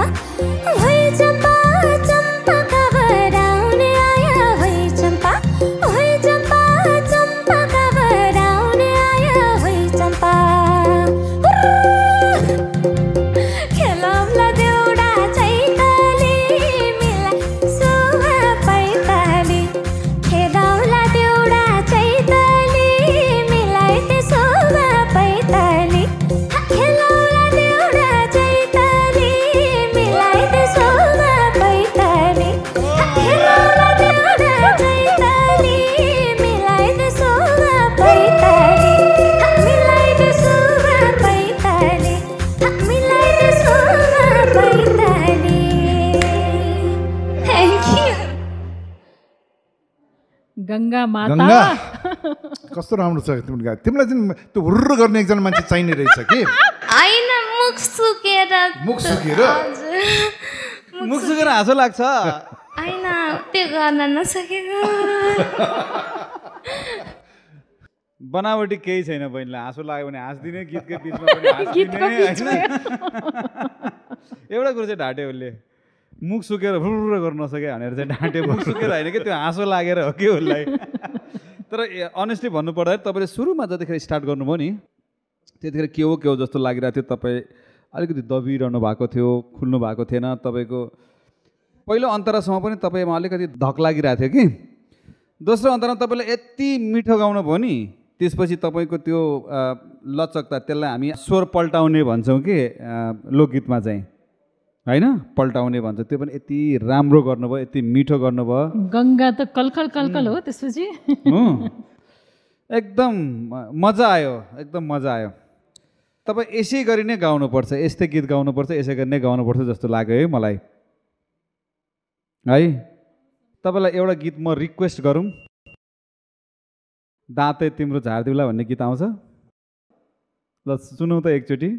चम्पा होइ चम्पा चम्पा खबराउने आया होइ चम्पा होइ चम्पा चम्पा खबराउने आया होइ चम्पा खेलौला देउडा चैताली मिला शोभा पैताली खेलौला देउडा चैताली मिलाइते शोभा पैताली खेलौला देउडा चैताली मिलाइते शोभा पैताली खेलौला देउडा चैताली मिलाइते शोभा पैताली मिलाइते शोभा पैताली मिलाइते शोभा पैताली थ्याङ्क यू गङ्गा माता गङ्गा कस्तो राम्रो छ तिमीले गाए तिमीलाई चाहिँ त्यो हुर्र गर्ने एकजना मान्छे चाहिने रहेछ कि होइन मुख सुकेर मुख सुकेर? हजुर मुख सुकेर हाँसो लाग्छ होइन त्यो गर्न नसकेको बनावटी केही छैन बहिनीलाई हाँसो लाग्यो भने हाँस्दिने गीतकै बिचमा पनि हाँस्दिने होइन एउटा कुरो चाहिँ ढाँट्यो उसले मुख सुकेर फुर्र गर्न नसके भनेर चाहिँ ढाँट्यो मुख सुकेर होइन कि त्यो हाँसो लागेर हो कि उसलाई तर अनेस्टली भन्नु पर्दाखेरि तपाईँले सुरुमा जतिखेर स्टार्ट गर्नुभयो नि त्यतिखेर के हो जस्तो लागिरहेको थियो तपाईँ अलिकति दबिरहनु भएको थियो खुल्नु भएको थिएन तपाईँको पहिलो अन्तरासम्म पनि तपाईँमा अलिकति धक लागिरहेको थियो कि दोस्रो अन्तरमा तपाईँले यति मिठो गाउनु भयो नि त्यसपछि तपाईँको त्यो लचकता त्यसलाई हामी स्वर पल्टाउने भन्छौँ कि लोकगीतमा चाहिँ होइन पल्टाउने भन्छ त्यो पनि यति राम्रो गर्नुभयो यति मिठो गर्नुभयो गङ्गा त कलकल कलकल हो त्यसपछि हो एकदम मजा आयो एकदम मजा आयो तपाईँ यसै गरी नै गाउनुपर्छ यस्तै गीत गाउनुपर्छ यसै गरी नै गाउनुपर्छ जस्तो लाग्यो है मलाई है तपाईँलाई एउटा गीत म रिक्वेस्ट गरौँ दाँते तिम्रो झारिदिउला भन्ने गीत आउँछ ल सुनौ त एकचोटि